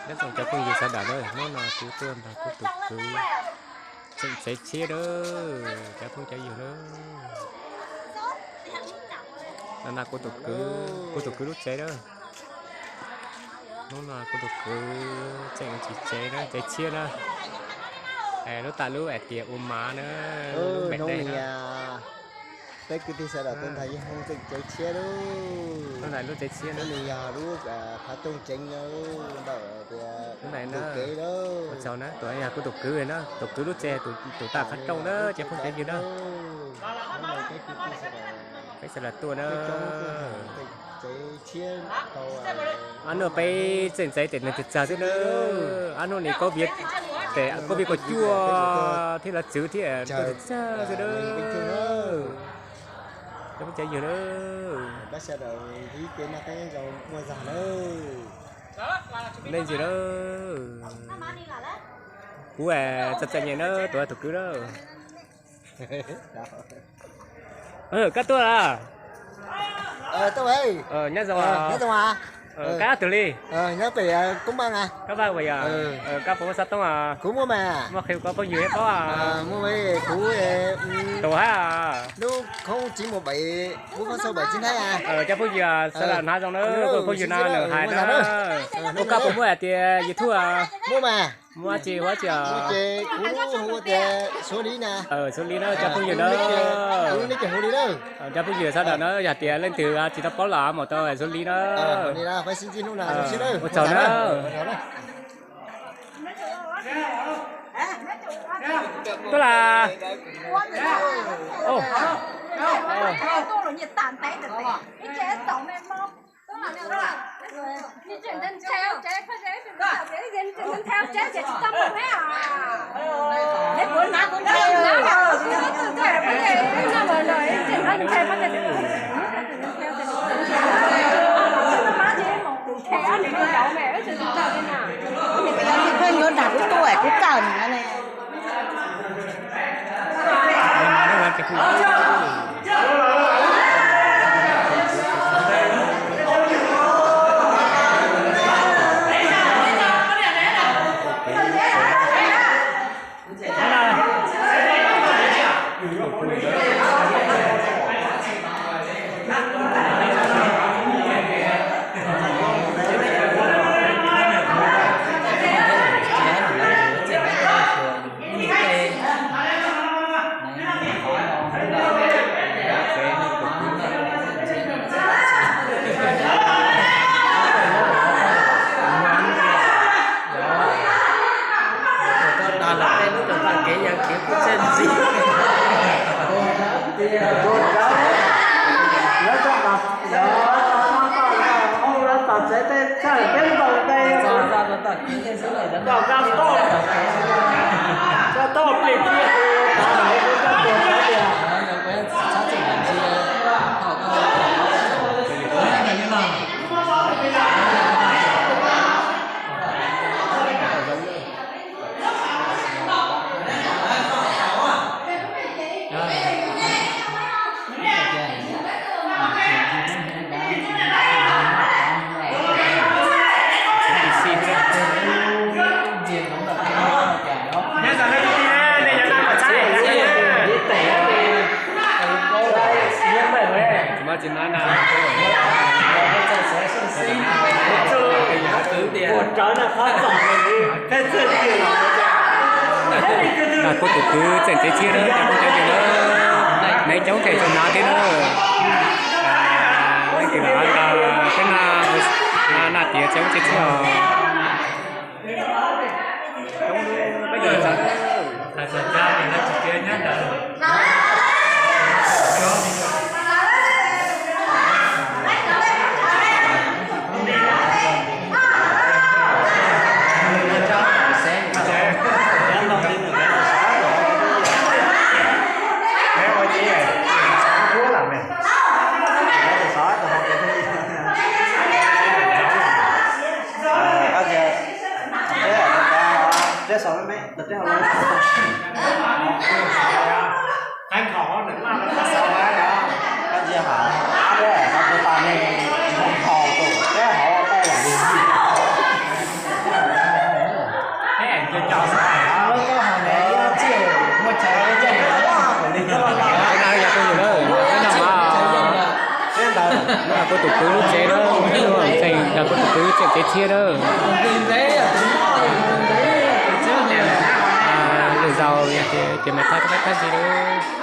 Nyob zoo cov phooj ywg sawv daws na, hnub no kuv tuaj nrog kuv tus kwv tseem tsev tshiab na, cov phooj cov ywg na. No na kuv tus kwv, kuv tus kwv lub tsev na. Hnub no kuv tus kwv tseem tsev tsev na, tsev tshiab na. Lub tas lub hais tias ua mav na, lub npe dej na. Peb kwv tij sawv daws tuaj nrog yawg Hmoob tseem tsev tshiab lauj. Lub tsev tshiab na, nws yog lub phav rooj tsev ntawm tias tus kev lauj. Ua tsaug na, tus yog kuv tus kwv na, tus kwv lub tsev, tus tag phav rooj na, cov phooj cov ywg na. Peb sawv daws tuaj na. Ob hnub peb tseem tsev tes neeg tawg tsawg xwb na. Ob hnub ni covid, tes covid kaum cuaj thiab los txwv thiab tawg tsawg xwb na. Cov phooj cov ywg na. Leej ntsis na. Kuv txom txom nyem na, tuav tus kwv na. Koj tuaj los? Nyob zoo. Koj twg li? Koj vaj ua yog? Koj puas muaj xov tooj? Kuv muaj mas. Muaj qhia koj phooj ywg thiab paub? Kuv tus hab lub khoob tsib mus pem, lub khoob xauj pem tsib nthab. Cov phooj ywg sawv daws hnav zoo na, kuv phooj ywg no nws hais na. Ua koj puas muaj hais tias YouTube? Muaj mas. Muaj tsis, muaj tsis. Kuv lub hu ua tias Suav Lis na. Suav Lis na, cov phooj ywg na. Kuv lub npe ces hu li na. Cov phooj ywg sawv daws na, yog tias leej twg tsis tau paub los mus tau Suav Lis na. Ua tsaug na. Tuaj las. Pheej yuav nrog kuv tuaj, kuv kawm nws ne. Kuv tus kwv tseem tsev tshiab na, cov phooj cov ywg na, neb coob ces tseem hnav thiab na. Leej twg los tau peb na, na tiav tsev ua tsev tshiab os. Kuv tus kwv lub tsev na, ntxeem kuv tus kwv tseem tsev thiab na. Lwm zaus yog tias mas thaij rau peb saib ntxiv na.